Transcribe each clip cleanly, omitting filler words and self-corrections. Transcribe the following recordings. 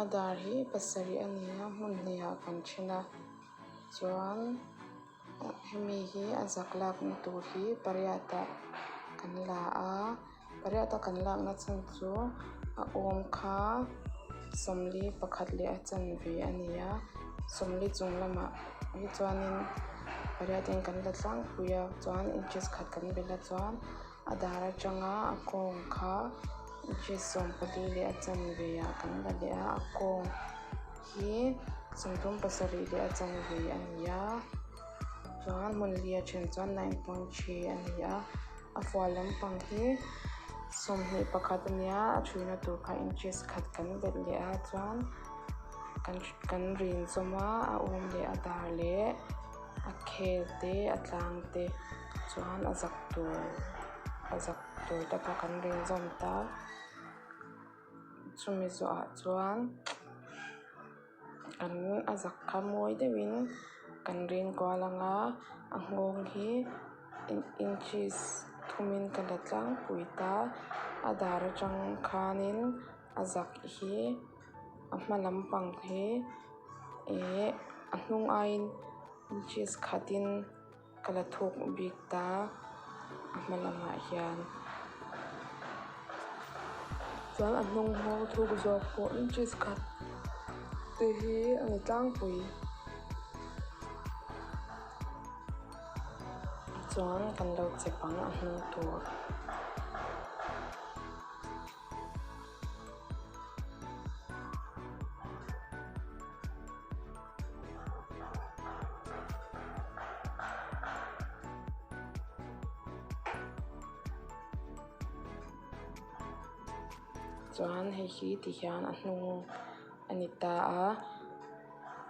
A dar hi pasarih a ni a hmun hnihah kan then a chuan hemi hi a zak lakna tur hi pariat ah kan la a pariat a kan lakna chhan chu a awm kha sawmli pakhat leh a chanve a ni a 40 chung lamah hi chuanin pariat in kan la tlangpui a chuan inches khat kan belh a chuan a dar atanga a kawng kha inches 14 leh a chanve ah kan la leh a a kawng hi 37 leh a chanve a ni a chuan hmun li a then chuan 9.3 a ni a a fual lampang hi 21 a nia a thuina tur kha inches khat kan belh leh a chuan kan kan rin zawm a a awm leh a dar leh a khel te a tlang te chuan a zak tur a zak tur te kha kan rin zawm ta chumi zawhah chuan an a zak kha mawi deuhin kan rin kual anga a nghawng hi inches thumin ka la tlangpui ta a dar atang khanin a zak hi a hma lampang hi ihh a hnung aiin inches khatin ka la thuk bik ta a hma lamah hian chuan a hnung nghawng thuk zawk pawh inches khat te hi a ni tlangpui chuan kan lo chep ang a hnung tur. Chuan hei hi ti hian a hnung a ni ta a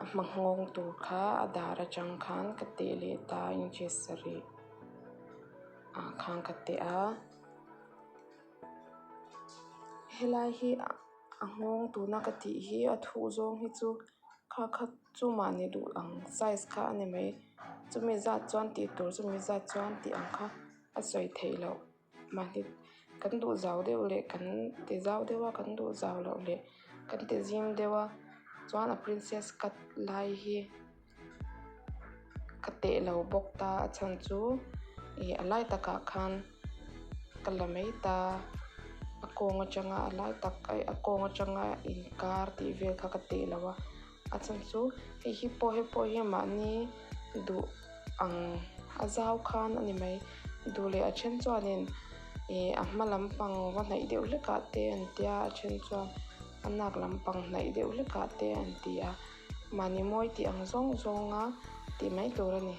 a hma nghawng tur kha a dar atang khan ka teh leh ta a inches sarih ah khan ka teh a. Helai hi a nghawng tuna ka tih hi a thuh zawng hi chu kha kha chu mahni duh ang size kha a ni mai chumi zat chuan tih tur chumi zat chuan tih ang kha a sawi theih loh mahni kan duh zau deuh leh kan ti zau deuh a kan duh zau loh leh kan ti zim deuh a chuan a princess cut lai hi. Ka teh lo bawk ta a chhan chu ih a lai takah khan ka la mai ta a kawng atanga a lai tak a kawng atanga inkar tih vel kha ka teh lo a a chhan chu hei hi pawh hei pawh hi mahni duh ang a zau khan a ni mai duh leh a then chuanin ih a hma lampang va hnaih deuh hlek ah te an tia a then chuan a nak lampang hnaih deuh hlek ah te an ti a. Mahni mawi tih ang zawng zawnga tih mai tur a ni.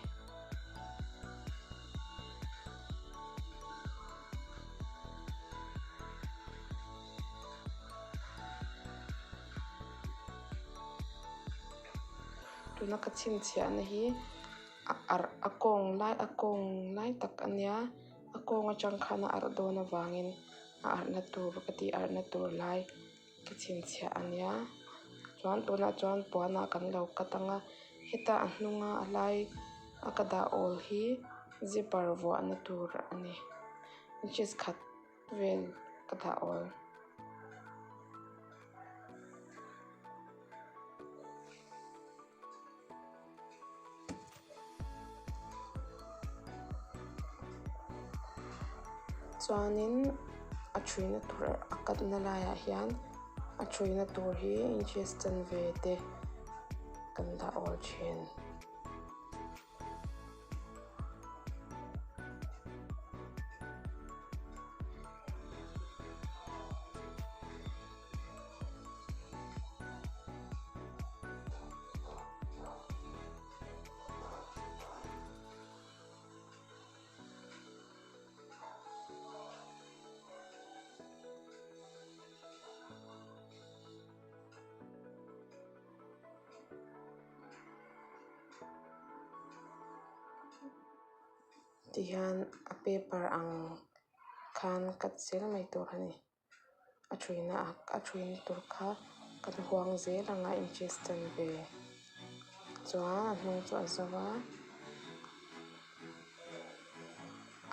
Tuna ka chhinchhiahna hi a arh a kawng lai a kawng lai tak a nia a kawng atang khan a arh dawn avangin a arhna tur ka tih arhna tur lai. Ka chhinchhiah a nia chuan tunah chuan puanah kan lo cut ang a heta a hnunga a lai a ka dah awl hi zipper vuahna tur a ni inches khat vel ka dah awl. Chuanin a thuina tur a cut na laiah hian a thuina tur hi inches chanve te kan dah awl thin. Tihian a paper ang khan cut zel mai tur a ni. A thuina ah a thuina tur kha kan huang zel ang a inches chanve chuan a hnung chu a zo a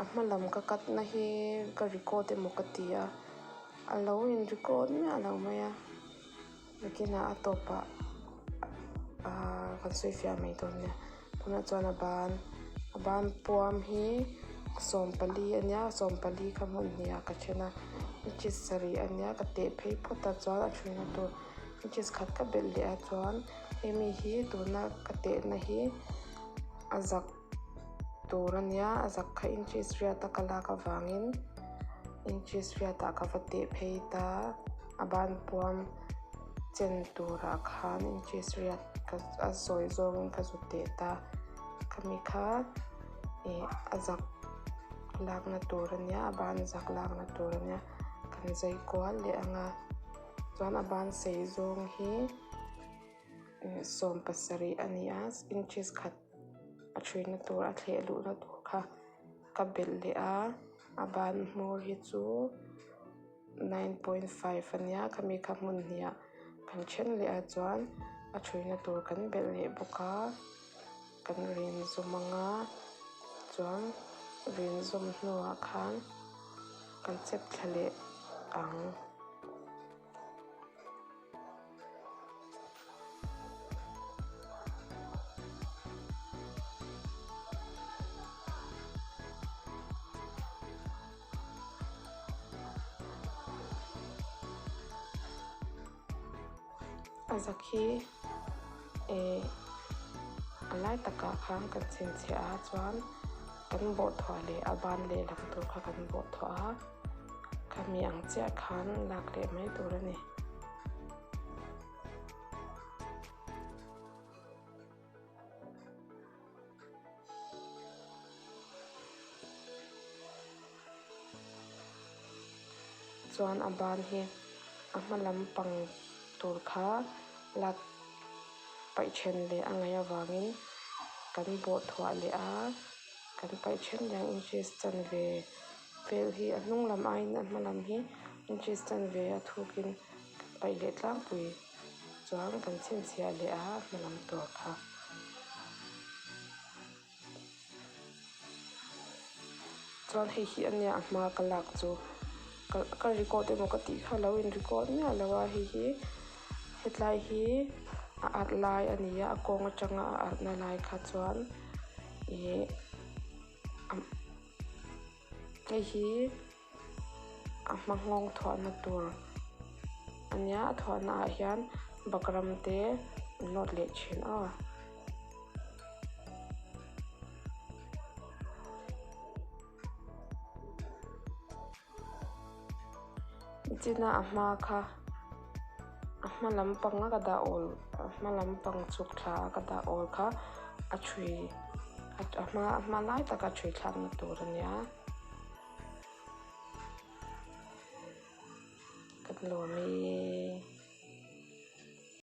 a hma lam ka cut na hi ka record emaw ka ti a a lo in record miah lo mai a. Nakinah a tawpah ahh kan sawi fiah mai dawn nia tunah chuan a ban a ban puam hi sawmpali a nia sawmpali kha hmun hnih ah ka then a inches sarih a nia ka teh phei phawt a chuan a ṭhuina tur inches khat ka belh leh a chuan hemi hi tuna ka tehna hi a zak tur a nia a zak kha inches riat a ka lak avangin inches riat ah ka va teh phei ta a ban puam chen turah khan inches riat ka a sawi zawngin ka zut teh ta khami kha ih a zak lakna tur a nia a ban zak lakna tur a nia kan zai kual leh ang a chuan a ban sei zawng hi 70 a ni a inches khat a ṭhuina tur a thleh luhna tur kha ka belh leh a a ban hmawr hi chu 9.5 a nia khami kha hmun hnih ah kan then leh a chuan a ṭhuina tur kan belh leh bawk a kan rin zawm ang a chuan rin zawm hnuah khan kan chep thla leh ang. A zak hi eh a lai takah khan kan chhinchhiah a chuan kan bawhthuah leh a ban lehlam tur kha kan bawhthuah a. Khami ang chiah khan lak leh mai tur a ni. Chuan a ban hi a hma lampang tur kha lak paih then leh a ngaih avangin kan bawh thuah leh a kan paih then leh ang inches chanve vel hi a hnung lam aiin a hma lam hi inches chanve a thukin kan paih leh tlangpui chuan kan chhinchhiah leh a hma lam tur kha. Chuan hei hi a nia a hma ka lak chu ka ka record emaw ka tih kha a lo in record miah lo a hei hi hetlai hi a arh lai a ni a a kawng atanga a arhna lai kha chuan ih hei hi a hma nghawng thuahna tur a nia a thuahna ah hian bakram te an nawt leh thin a. Nichina a hma kha a hma lampang a ka dah awl a hma lampang chhuk thla a ka dah awl kha a thui a hma a hma lai taka thui thlakna tur a nia. Kan lawm e.